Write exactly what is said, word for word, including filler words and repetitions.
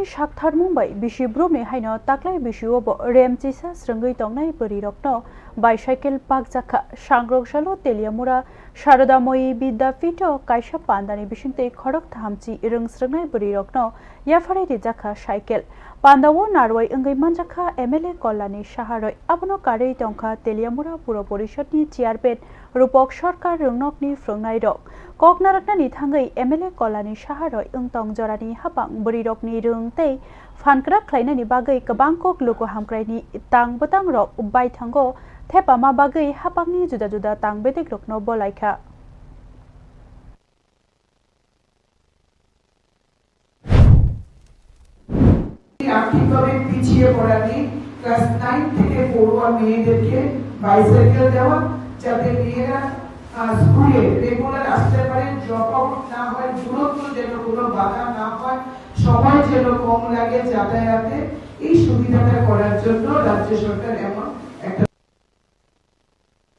Saktharmung bai bisi brumni haino taklai bisio bo rem chisa srwngwi tongnai bwrwirokno bicycle pakjakha. Sangrok salo Teliamura Saroda Moyi Bidyapitho kaisa pandani bisingtwi khorok thamchi rwng srwngnai bwrwirokno yapharwi rijakha cycle. Pandao narwai wngwi manjakha M L A Kolani Saharoi. Abono karwi tongkha Teliamura Puro Porishadni chairman Rupok Sarkar rwngnokni phrwngnairok. Kok narwknani thangwi M L A Kolani Saharoi wngtong jorani hapang bwrwirokni rwng tei phan kwrak khlainani bagwi kwbang kok luku hamkraini tang bwtangrok baithango thepama bagwi hapangni juda juda tang bedekrokno bolaikha. আর্থিকভাবে পিছিয়ে পড়া নেই। Class nine থেকে পড়ুয়া মেয়েদেরকে বাইসাইকেল দেওয়া, যাতে মেয়েরা, আহ, স্কুলে রেগুলার আসতে পারে, ড্রপ আউট না হয়, দূরত্ব যেন কোনো বাধা না হয়, সময় যেন কম লাগে যাতায়াতে। এই সুবিধাটা করার জন্য রাজ্য সরকার এমন